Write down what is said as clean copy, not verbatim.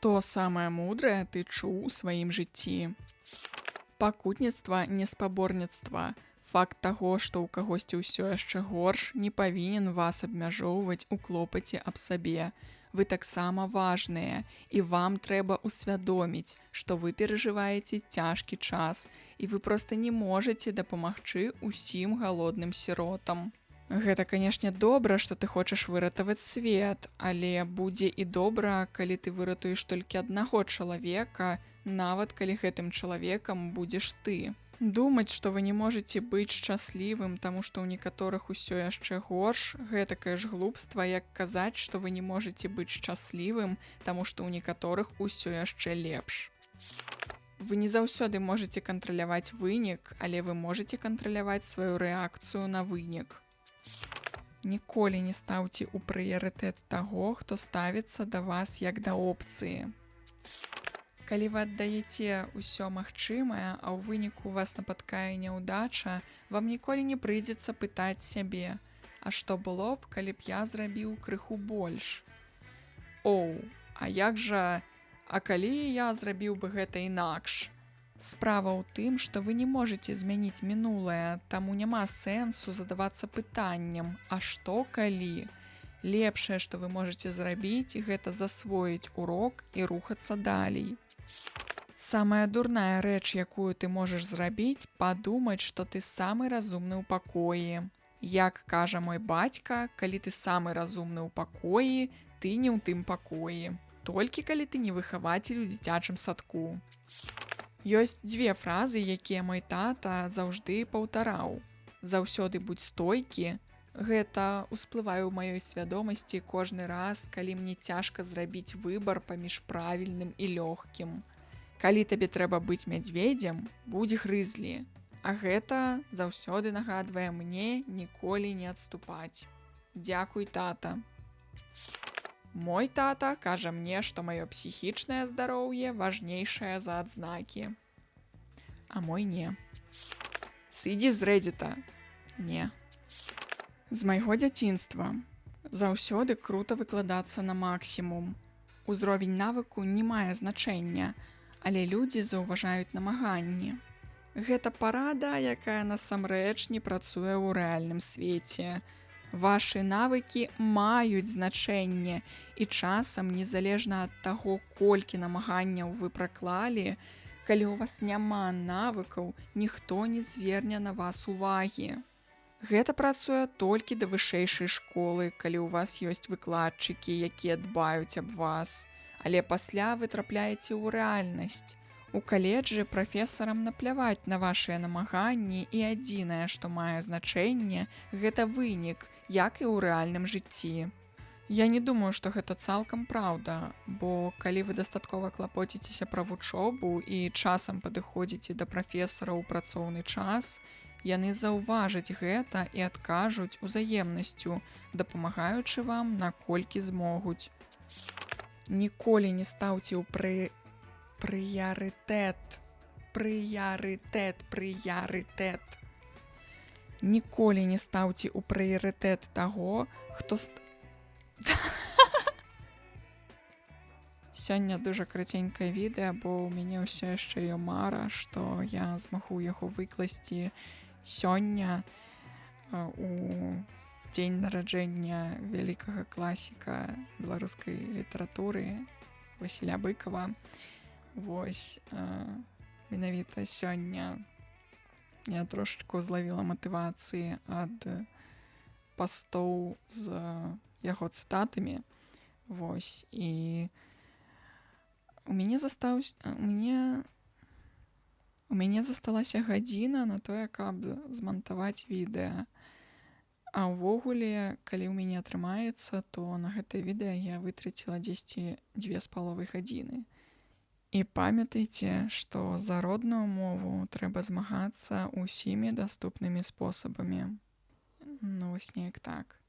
Што самае мудрае ты чуў у сваім жыцці? Пакутніцтва не спаборніцтва. Факт таго, што ў кагосьці ўсё яшчэ горш, не павінен вас абмяжоўваць у клопаце аб сабе. Вы таксама важныя, і вам трэба ўсвядоміць, што вы перажываеце цяжкі час, і вы проста не можаце дапамагчы ўсім галодным сіротам. Гэта, канешне, добра, што ты хочаш выратаваць свет, але будзе і добра, калі ты выратуеш толькі аднаго чалавека, нават калі гэтым чалавекам будзеш ты. Думаць, што вы не можаце быць шчаслівым, таму што ў некаторых усё яшчэ горш, гэтакае ж глупства, як казаць, што вы не можаце быць шчаслівым, таму што ў некаторых усё яшчэ лепш. Вы не заўсёды можаце кантраляваць вынік, але вы можаце кантраляваць сваю рэакцыю на вынік. Ніколі не стаўце ў прыярытэт таго, хто ставіцца да вас як да опцыі. Калі вы аддаеце ўсё магчымае, а ў выніку вас напаткае няўдача, вам ніколі не прыйдзецца пытаць сябе: А што было б, калі б я зрабіў крыху больш? Оу, а як жа, а калі я зрабіў бы гэта інакш? Справа ў тым, што вы не можаце змяніць мінулае, таму няма сэнсу задавацца пытаннем: а што калі? Лепшае, што вы можаце зрабіць, гэта засвоіць урок і рухацца далей. Самая дурная рэч, якую ты можаш зрабіць, падумаць, што ты самы разумны ў пакоі. Як кажа мой бацька, калі ты самы разумны ў пакоі, ты не ў тым пакоі. Толькі калі ты не выхавацель у дзіцячым садку. Ёсць дзве фразы, якія мой тата заўжды паўтараў. Заўсёды будзь стойкі. Гэта ўсплывае ў маёй свядомасці кожны раз, калі мне цяжка зрабіць выбар паміж правільным і лёгкім. Калі табе трэба быць мядзведзем, будзь грызлі. А гэта заўсёды нагадвае мне ніколі не адступаць. Дзякуй, тата. Мой тата кажа мне, што маё псіхічнае здароўе важнейшае за адзнакі. А мой не. Сыдзі з рэдзіта. Не. З майго дзяцінства. Заўсёды крута выкладацца на максімум. Узровень навыку не мае значэння, але людзі заўважаюць намаганні. Гэта парада, якая насамрэч не працуе ў рэальным свеце. Вашы навыкі маюць значэнне, і часам, незалежна ад таго, колькі намаганняў вы праклалі, калі ў вас няма навыкаў, ніхто не зверне на вас увагі. Гэта працуе толькі да вышэйшай школы, калі ў вас ёсць выкладчыкі, якія дбаюць аб вас. Але пасля вы трапляеце ў рэальнасць. У каледжы прафесарам напляваць на вашыя намаганні, і адзінае, што мае значэнне, гэта вынік, як і ў рэальным жыцці. Я не думаю, што гэта цалкам праўда, бо калі вы дастаткова клапоціцеся пра вучобу і часам падыходзіце да прафесара ў працоўны час, яны заўважаць гэта і адкажуць узаемнасцю, дапамагаючы вам, наколькі змогуць. Ніколі не стаўце ў прыярытэт, прыярытэт, прыярытэт. Ніколі не стаўце ў прыярытэт таго, хто Сёння дужа караценькае відэа, бо ў мяне ўсё яшчэ ё мара, што я змагу яго выкласці сёння у дзень нараджэння вялікага класіка беларускай літаратуры Васіля Быкава. Вось, менавіта сёння я трошачку злавіла матывацыі ад пастоў з яго цытатамі. Вось, і у мяне застаўся, у мяне засталася гадзіна на тое, каб змантаваць відэа. А ўвогуле, калі ў мяне атрымаецца, то на гэтае відэа я вытраціла дзесьці дзве з паловай гадзіны. І памятайце, што за родную мову трэба змагацца ўсімі даступнымі спосабамі. Ну, вось неяк так.